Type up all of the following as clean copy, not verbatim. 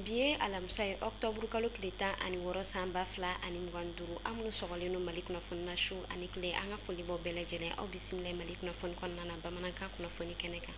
Bi ye alamisa ye, octobre kalo tile 16 san 2025. Aw minnu sɔgɔlen don Mali kunnafoni na su ani tile, an ka foli b'aw bɛɛ lajɛlen. Aw bisimila Mali kunnafoni kɔnɔna na bamanankan kunnafoni kɛnɛ kan.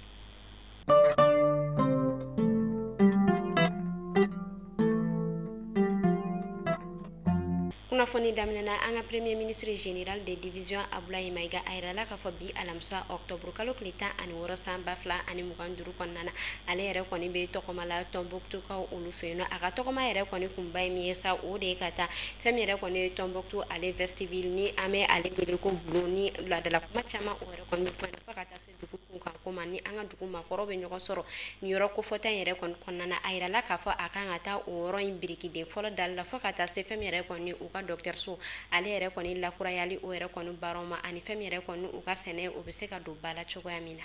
Kunnafoni daminɛna an ka premier ministre général de division Abdoulaye Maïga a yirala k'a fɔ bi alamisa octobre kalo tile 16 san 2025 kɔnɔna na, ale yɛrɛ kɔni bɛ tɔgɔma la Tombouctoukaw olu fɛ yen nɔ. A ka tɔgɔma yɛrɛ kɔni kunba ye min ye sa, o de ye ka taa fɛn min yɛrɛ kɔni ye Tombouctou ale vestibule ni an bɛ ale wele ko bulon ni laadala kuma caman o yɛrɛ kɔni bɛ fɔ yen nɔ, fo ka taa se dugu kunkan ko ma ni an ka dugu maakɔrɔw bɛ ɲɔgɔn sɔrɔ nin yɔrɔ kofɔta in yɛrɛ kɔni kɔnɔna na. A yirala k'a fɔ a kan ka taa o yɔrɔ in birikiden fɔlɔ dali la, fo ka taa se fɛn min yɛrɛ kɔni u ka dɔgɔtɔrɔso ale yɛrɛ kɔni lakurayali o yɛrɛ kɔni baaraw ma, ani fɛn min yɛrɛ kɔni u ka sɛnɛ o bɛ se ka don ba la cogoya min na.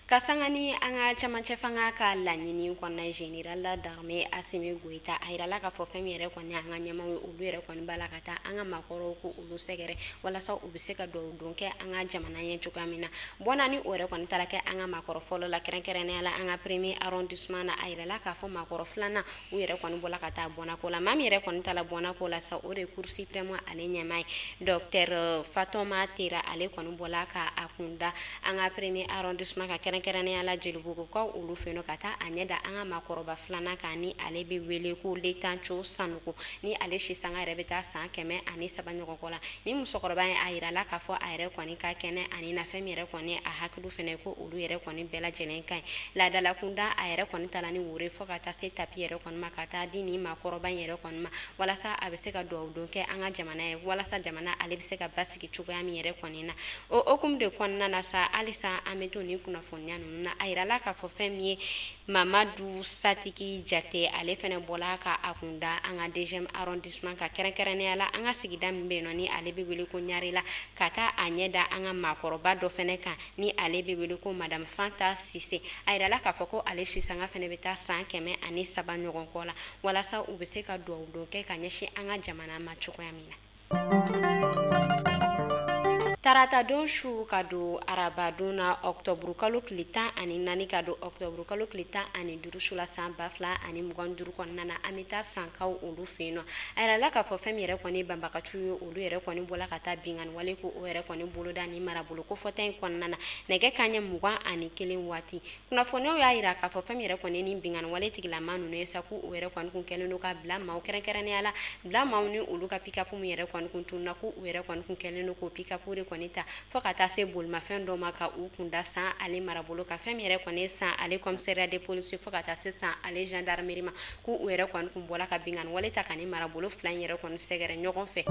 Ka sanga ni an ka camancɛ fanga ka laɲini kɔnɔna, général d'armée Assimi Goïta a yirala k'a fɔ fɛn min yɛrɛ kɔni an ka ɲɛmaaw ye, olu yɛrɛ kɔni b'a la ka taa an ka maakɔrɔw ko olu sɛgɛrɛ walasa u bɛ se ka dugawu don kɛ an ka jamana ye cogoya min na. Bɔnna ni o yɛrɛ kɔni taara kɛ an ka maakɔrɔ fɔlɔ la, kɛrɛnkɛrɛnnenya la an ka premier arrondissement na, a yirala k'a fɔ maakɔrɔ filanan u yɛrɛ kɔni bɔla ka taa bɔnnako la. Maa min yɛrɛ kɔni taara bɔnnako la sa, o de ye cour suprême ale ɲɛmaa ye docteur Fatoma Tera, ale kɔni bɔla ka a kunda an ka premier arrondissement ka kɛrɛnkɛrɛnnenya la Jelibugukaw olu fɛ yen nɔ, ka taa a ɲɛ da an ka maakɔrɔba filanan kan ni ale bɛ wele ko Letanco Sanogo, ni ale si sanga yɛrɛ bɛ taa san 103 ɲɔgɔn kɔ la. Ni musokɔrɔba in a yirala k'a fɔ a yɛrɛ kɔni ka kɛnɛ ani na fɛn min yɛrɛ kɔni a hakili fɛnɛ ko olu yɛrɛ kɔni bɛɛ lajɛlen ka ɲi. Laadala kunda a yɛrɛ kɔni taara ni woro fo ka taa se tapi yɛrɛ kɔni ma, ka taa di nin maakɔrɔba in yɛrɛ kɔni ma walasa a bɛ se ka dugawu don kɛ an ka jamana ye, walasa jamana ale bɛ se ka basigi cogoya min yɛrɛ kɔni na. O hokumu de kɔnɔna na sa, halisa an bɛ to nin kunnafoniya ninnu na. A yirala k'a fɔ fɛn min ye Mamadu Satiki Jate, ale fɛnɛ bɔla ka a kun da an ka deuxième arrondissement ka kɛrɛnkɛrɛnnenya la an ka sigida min bɛ yen nɔ ni ale bɛ wele ko Ɲarela, ka taa a ɲɛ da an ka maakɔrɔba dɔ fɛnɛ kan ni ale bɛ wele ko Madame Fanta Sise. A yirala k'a fɔ ko ale sisanga fɛnɛ bɛ taa san 103 ɲɔgɔn kɔ la, walasa u bɛ se ka dugawu don kɛ ka ɲɛsin an ka jamana ma cogoya min na. Tarata don su ka don araba don na octobre kalo tile 14 ka don octobre kalo tile 15 su la san 2025 kɔnɔna na, an bɛ taa Sankaw olu fɛ yen nɔ. A yirala k'a fɔ fɛn min yɛrɛ kɔni banbagaciw ye, olu yɛrɛ kɔni bɔla ka taa binkanni wale ko o yɛrɛ kɔni boloda ni marabolo kofɔta in kɔnɔna na nɛgɛ kanɲɛ 21 waati. Kunnafoniyaw y'a yira k'a fɔ fɛn min yɛrɛ kɔni ni binkanni wale tigilama ninnu ye sa, k'u yɛrɛ kɔni kun kɛlen don ka bila maaw kɛrɛnkɛrɛnnenya la bila maaw ni olu ka pick-up min yɛrɛ kɔni kun tununna, k'u yɛrɛ kɔni kun kɛlen don k'o pick-up de kɔni ta fo ka taa se bolimafɛn dɔ ma ka u kunda San ale marabolo ka fɛn min yɛrɛ kɔni San ale commissariat de police fo ka taa se San ale gendarmerie ma, k'u yɛrɛ kɔni kun bɔla ka binkanni wale ta ka ni marabolo fila in yɛrɛ kɔni sɛgɛrɛ ɲɔgɔn fɛ.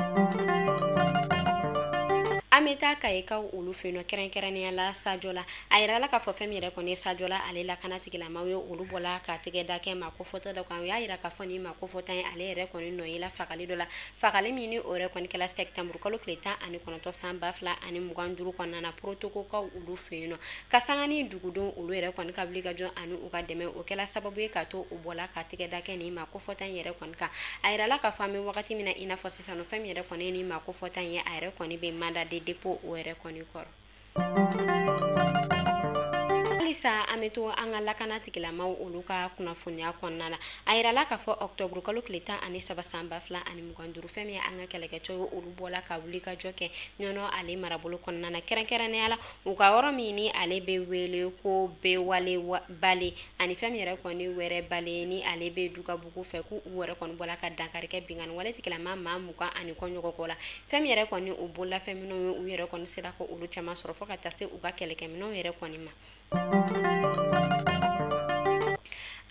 An bɛ taa Kayikaw olu fɛ yen nɔ, kɛrɛnkɛrɛnnenya la Sajɔla. A yirala k'a fɔ fɛn min yɛrɛ kɔni ye Sajɔla ale lakana tigilamaw ye, olu bɔla ka tɛgɛ da kɛ maa kofɔtɔ dɔ kan. U y'a yira k'a fɔ nin maa kofɔta in ale yɛrɛ kɔni nɔ yela fagali dɔ la, fagali min ni o yɛrɛ kɔni kɛla septembre kalo tile 19 san 2025 kɔnɔna na Protokokaw olu fɛ yen nɔ. Ka sanga ni dugudenw olu yɛrɛ kɔni ka wulikajɔ ani u ka dɛmɛ, o kɛla sababu ye k'a to u bɔla ka tɛgɛ da kɛ nin maa kofɔta in yɛrɛ kɔni kan. A yirala k'a fɔ an bɛ wagati min na i n'a fɔ sisan, fɛn min yɛrɛ kɔni ye nin maa kofɔta in ye, a yɛrɛ kɔni bɛ mandat de dépôt o yɛrɛ kɔni kɔrɔ. Halisa an bɛ to an ka lakana tigilamaw olu ka kunnafoniya kɔnɔna na. A yirala k'a fɔ octobre kalo tile 13 san 2025, fɛn min ye an ka kɛlɛkɛcɛw ye, olu bɔla ka wulikajɔ kɛ Ɲɔnɔ ale marabolo kɔnɔna na, kɛrɛnkɛrɛnnenya la u ka yɔrɔ min ni ale bɛ wele ko Bewale Bale ani fɛn min yɛrɛ kɔni wɛrɛ Bale ni ale bɛ Dugabugu fɛ, k'u yɛrɛ kɔni bɔla ka dankari kɛ binkanni wale tigilama maa 20 ani kɔ ɲɔgɔn kɔ la. Fɛn min yɛrɛ kɔni u bololafɛn minnu ye, u yɛrɛ kɔni sera ko olu caman sɔrɔ fo ka taa se u ka kɛlɛkɛminɛnw yɛrɛ kɔni ma.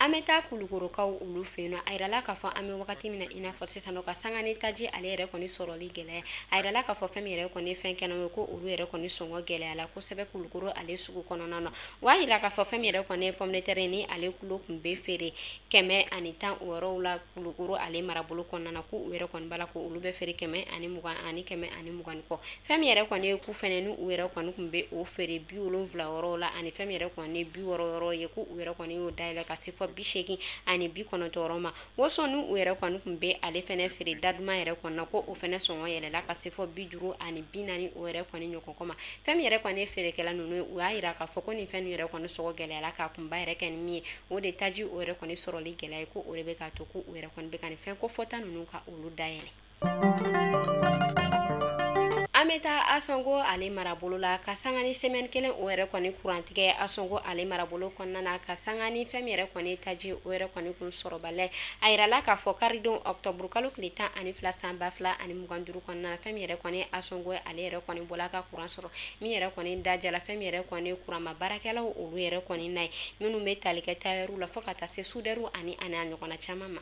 An bɛ taa Kulukorokaw olu fɛ yen nɔ. A yirala k'a fɔ an bɛ wagati min na i n'a fɔ sisan nɔ, ka sanga ni taji ale yɛrɛ kɔni sɔrɔli gɛlɛya, a yirala k'a fɔ fɛn min yɛrɛ kɔni fɛn kɛnɛ ye ko olu yɛrɛ kɔni sɔngɔ gɛlɛyala kosɛbɛ Kulukoro ale sugu kɔnɔna na. Wa a yira k'a fɔ fɛn min yɛrɛ kɔni ye pomme de terre ni ale kulo kun bɛ feere 110 wɔɔrɔw la Kulukoro ale marabolo kɔnɔna na, k'u yɛrɛ kɔni b'a la ko olu bɛ feere 120 ani 120 kɔ. Fɛn min yɛrɛ kɔni ye ku fɛnɛ ni u yɛrɛ kɔni kun bɛ o feere 70 wɔɔrɔw la ani fɛn min yɛrɛ kɔni ye 60 wɔɔrɔ ye, k'u yɛrɛ kɔni y'o dayɛlɛ ka se fɔ 80 ani 90 ma. Woso n'u yɛrɛ kɔni tun bɛ ale fɛnɛ feere da duman yɛrɛ kɔnɔ, ko o fɛnɛ sɔngɔ yɛlɛla ka se fɔ 50 ani 40 o yɛrɛ kɔni ɲɔgɔn ma. Fɛn min yɛrɛ kɔni ye feerekɛla ninnu ye, u y'a yira k'a fɔ ko nin fɛn yɛrɛ kɔni sɔngɔ gɛlɛyara k'a kunba yɛrɛ kɛ ni min ye, o de taji o yɛrɛ kɔni sɔrɔli gɛlɛya ye, ko o de bɛ k'a to ko u yɛrɛ kɔni bɛ ka nin fɛn kofɔta ninnu ka olu dayɛlɛ. An bɛ taa Asɔngo ale marabolo la ka sanga ni semaine kelen o yɛrɛ kɔni kurantigɛ Asɔngo ale marabolo kɔnɔna na, ka sanga ni fɛn min yɛrɛ kɔni taji o yɛrɛ kɔni kun sɔrɔbaliya. A yirala k'a fɔ karidon octobre kalo tile 12 san 2025 kɔnɔna na, fɛn min yɛrɛ kɔni Asɔngo ale yɛrɛ kɔni bɔla ka kuran sɔrɔ, min yɛrɛ kɔni dajala fɛn min yɛrɛ kɔni kuranma baarakɛlaw olu yɛrɛ kɔni na ye, minnu bɛ tali kɛ tailleur la fo ka taa se soudeur ani a ɲɔgɔnna caman ma.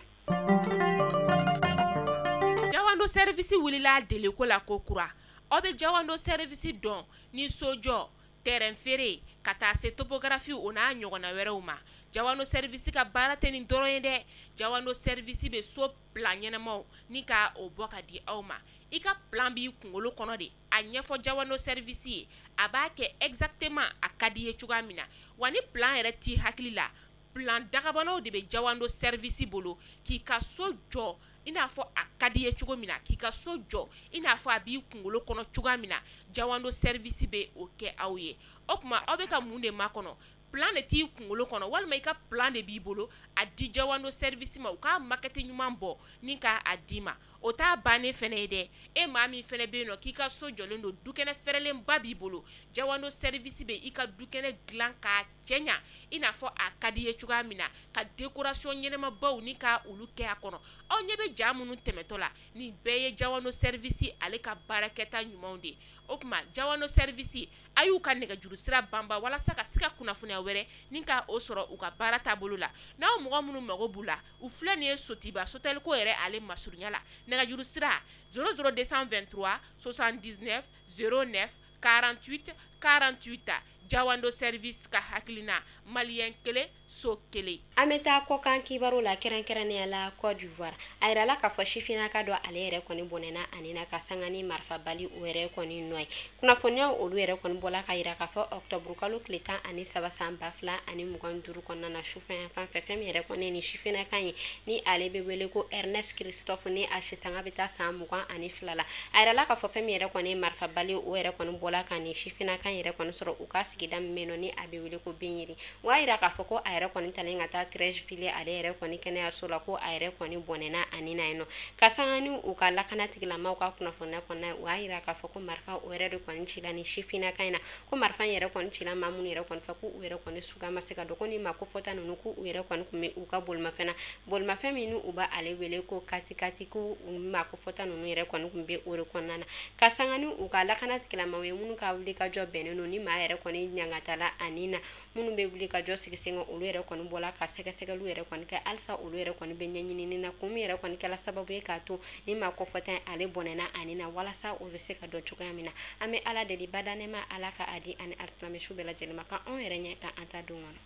Jawando service wulila deliko la ko kura. Aw bɛ Jawando service dɔn ni sojɔ, terrain feere, ka taa se topographie o n'a ɲɔgɔnna wɛrɛw ma. Jawando service ka baara tɛ nin dɔrɔn ye dɛ. Jawando service bɛ so plan ɲɛnamaw ni ka o bɔ ka di aw ma. I ka plan b'i kunkolo kɔnɔ de, a ɲɛfɔ Jawando service ye, a b'a kɛ exactement a ka di ye cogoya min na. Wa ni plan yɛrɛ t'i hakili la, plan dagabanaw de bɛ Jawando service bolo k'i ka so jɔ i n'a fɔ a ka di ye cogo min na, k'i ka so jɔ i n'a fɔ a b'i kunkolo kɔnɔ cogoya min na. Jawando service bɛ o kɛ aw ye. O tuma aw bɛ ka mun de makɔnɔ? Plan de t'i kunkolo kɔnɔ, walima i ka plan de b'i bolo, a di Jawando service ma, u k'a maquette ɲuman bɔ ni k'a d'i ma. O t'a bannen fɛnɛ ye dɛ. E maa min fɛnɛ bɛ yen nɔ k'i ka so jɔlen don, dukɛnɛ fɛrɛlenba b'i bolo, Jawando service bɛ i ka dukɛnɛ dilan k'a cɛɲa i n'a fɔ a ka di ye cogoya min na, ka décoration ɲɛnamabaw ni ka olu kɛ a kɔnɔ. Aw ɲɛ bɛ ja minnu tɛmɛtɔ la, nin bɛɛ ye Jawando service ale ka baarakɛta ɲumanw de ye. O tuma Jawando service, a y'u ka nɛgɛjuru sira banba walasa ka se ka kunnafoniya wɛrɛ ni ka o sɔrɔ u ka baara taabolo la. N'aw mɔgɔ minnu mago b'u la, u filɛ nin ye Sotiba Soteliko yɛrɛ ale masurunya la. Nɛgɛjuru sira 00223 79 09 48 48. Jawando service ka hakilina, maliyɛn kelen so kelen. An bɛ taa kɔkan kibaru la, kɛrɛnkɛrɛnnenya la Côte d'Ivoire. A yirala k'a fɔ sifinnaka dɔ ale yɛrɛ kɔni bɔnɛna ani na ka sanga ni marifabali o yɛrɛ kɔni nɔ ye. Kunnafoniyaw olu yɛrɛ kɔni bɔla ka yira k'a fɔ octobre kalo tile 13 san 2025 kɔnɔna na, sufɛ yan fan fɛ, fɛn min yɛrɛ kɔni ni sifinnaka ye ni ale bɛ wele ko Ernest Christophe, ni a sisanga bɛ taa san 22 la. A yirala k'a fɔ fɛn min yɛrɛ kɔni marifabali o yɛrɛ kɔni bɔla ka ni sifinnaka yɛrɛ kɔni sɔrɔ u ka sigida min bɛ yen nɔ ni a bɛ wele ko Benyeri. O y'a yira k'a fɔ ko a yɛrɛ kɔni talen ka taa Treichville ale yɛrɛ kɔni kɛnɛyaso la, ko a yɛrɛ kɔni bɔnɛna ani na yen nɔ. Ka sanga ni u ka lakana tigilamaw ka kunnafoniya kɔnɔna, u y'a yira k'a fɔ ko marifa o yɛrɛ de kɔni cila ni sifinnaka in na, ko marifa in yɛrɛ kɔni cila maa minnu yɛrɛ kɔni fɛ, k'u yɛrɛ kɔni suga ma se ka dɔn, ko ni maa kofɔta ninnu k'u yɛrɛ kɔni tun bɛ u ka bolimafɛn na, bolimafɛn min u b'ale wele ko katikati, k'u maa kofɔta ninnu yɛrɛ kɔni tun bɛ o de kɔnɔna na. Ka sanga ni u ka lakana tigilamaw ye minnu ka wuli ka jɔ bɛnnen don ni maa yɛrɛ kɔni ɲangatala ani na, minnu bɛ wuli ka jɔ sigi sen kan, olu yɛrɛ kɔni bɔla ka sɛgɛsɛgɛliw yɛrɛ kɔni kɛ. Halisa olu yɛrɛ kɔni bɛ ɲɛɲinini na, kun min yɛrɛ kɔni kɛla sababu ye k'a to ni maa kɔfɔta ale bɔnɛna ani na, walasa o bɛ se ka dɔn cogoya min na. An bɛ Ala deli badanɛma, Ala ka a di ani alisilamɛ su bɛɛ lajɛlen ma, ka anw yɛrɛ ɲɛ ka an ta don kɔnɔ.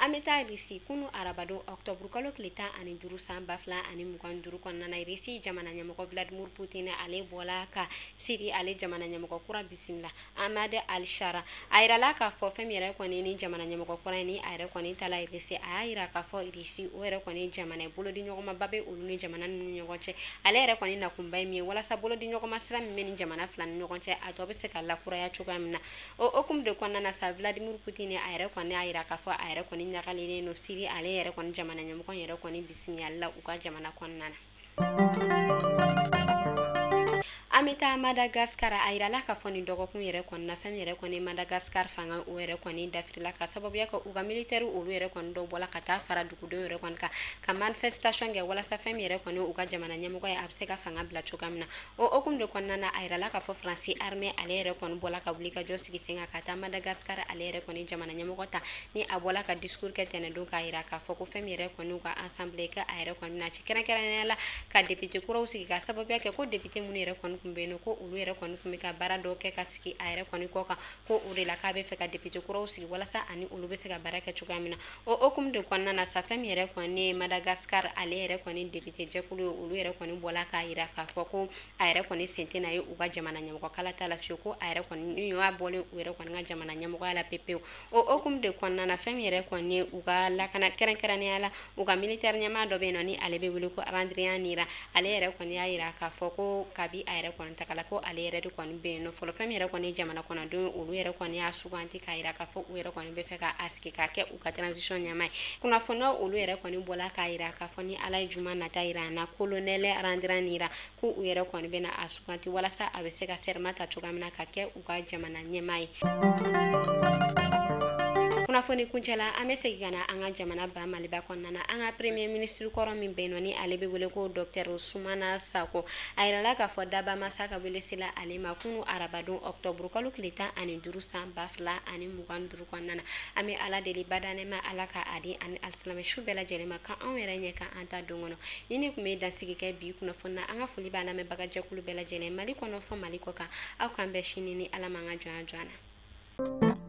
An bɛ taa Irisi. Kunu arabadon octobre kalo tile 15 san 2025 kɔnɔna na, Irisi jamana ɲɛmɔgɔ Vladimir Poutine ale bɔla ka Siri ale jamana ɲɛmɔgɔ kura bisimila, Ahmad al-Shara. A yirala k'a fɔ fɛn min yɛrɛ kɔni ni jamana ɲɛmɔgɔ kura ni a yɛrɛ kɔni taala Irisi, a y'a yira k'a fɔ Irisi o yɛrɛ kɔni jamana ye bolodi ɲɔgɔnmaba bɛ olu ni jamana ninnu ni ɲɔgɔn cɛ. Ale yɛrɛ kɔni nakunba ye min ye, walasa bolodi ɲɔgɔnma sira min bɛ ni jamana fila ni ɲɔgɔn cɛ, a tɔ bɛ se ka lakuraya cogoya min na. O hukumu de kɔnɔna na sa, Vladimir Poutine a yɛrɛ kɔni y'a yira k'a fɔ a yɛrɛ kɔni ɲagalen don Siri ale yɛrɛ kɔni jamana ɲɛmɔgɔ yɛrɛ kɔni bisimilali la u ka jamana kɔnɔna na. An bɛ taa Madagascar. A yirala k'a fɔ nin dɔgɔkun yɛrɛ kɔnɔna, fɛn min yɛrɛ kɔni Madagascar fanga o yɛrɛ kɔni dafirila, ka sababuya kɛ u ka militaire olu yɛrɛ kɔni dɔw bɔla ka taa fara dugudenw yɛrɛ kɔni kan ka manifestation kɛ, walasa fɛn min yɛrɛ kɔni u ka jamana ɲɛmɔgɔ ye a bɛ se ka fanga bila cogoya min na. O hukumu de kɔnɔna na, a yirala k'a fɔ Faransi armée ale yɛrɛ kɔni bɔla ka wuli ka jɔ sigi sen kan ka taa Madagascar ale yɛrɛ kɔni jamana ɲɛmɔgɔ ta, ni a bɔla ka discours kɛ tɛnɛndon k'a yira k'a fɔ ko fɛn min yɛrɛ kɔni u ka assemblée kɛ a yɛrɛ kɔni na ci, kɛrɛnkɛrɛnnenya la ka député kuraw sigi, ka sababuya kɛ ko député minnu yɛrɛ kɔni tun tun bɛ yen ko olu yɛrɛ kɔni tun bɛ ka baara dɔw kɛ ka sigi a yɛrɛ kɔni kɔ kan, ko o de la k'a bɛ fɛ ka député kuraw sigi walasa ani olu bɛ se ka baara kɛ cogoya min na. O hukumu de kɔnɔna na sa, fɛn min yɛrɛ kɔni ye Madagascar ale yɛrɛ kɔni député jɛkulu ye, olu yɛrɛ kɔni bɔla k'a jira k'a fɔ ko a yɛrɛ kɔni sen tɛna ye u ka jamana ɲɛmɔgɔ kalata la fiyewu, ko a yɛrɛ kɔni ni y'a bɔlen u yɛrɛ kɔni ka jamana ɲɛmɔgɔya la pepewu. O hukumu de kɔnɔna na, fɛn min yɛrɛ kɔni ye u ka lakana kɛrɛnkɛrɛnnenya la, u ka militaire ɲɛmaa dɔ bɛ yen nɔ ni ale bɛ wele ko Randrianirina, ale yɛrɛ kɔni y'a jira k'a fɔ ko kabi a yɛrɛ kɔni tagala ko ale yɛrɛ de kɔni bɛ yen nɔ fɔlɔ. Fɛn min yɛrɛ kɔni ye jamana kɔnɔdenw, olu yɛrɛ kɔni y'a suganti k'a jira k'a fɔ u yɛrɛ kɔni bɛ fɛ k'a sigi k'a kɛ u ka transition ɲɛmaa ye. Kunnafoniyaw olu yɛrɛ kɔni bɔla k'a jira k'a fɔ ni Ala ye juma nata jira an na, colonel Randrianirina ko u yɛrɛ kɔni bɛna a suganti walasa a bɛ se ka serment ta cogoya min na ka kɛ u ka jamana ɲɛmaa ye. Kunnafoni kuncɛla, an bɛ segin ka na an ka jamana ba Maliba kɔnɔna na. An ka premier ministre kɔrɔ min bɛ yen nɔ ni ale bɛ wele ko docteur Sumana Sako, a yirala k'a fɔ daba masa ka wele sela ale ma kunu arabadon octobre kalo tile 15 san 2025 kɔnɔna na. An bɛ Ala deli badanɛma Ala ka a di ani alisilamɛ su bɛɛ lajɛlen ma, ka anw yɛrɛ ɲɛ ka an ta don kɔnɔ. Ni ne tun bɛ dansigi kɛ bi kunnafoni na, an ka foli b'a lamɛnbaga jɛkulu bɛɛ lajɛlen Mali kɔnɔ fɔ Mali kɔ kan. Aw k'an bɛn sini ni Ala m'an ka jɔnya jɔ an na.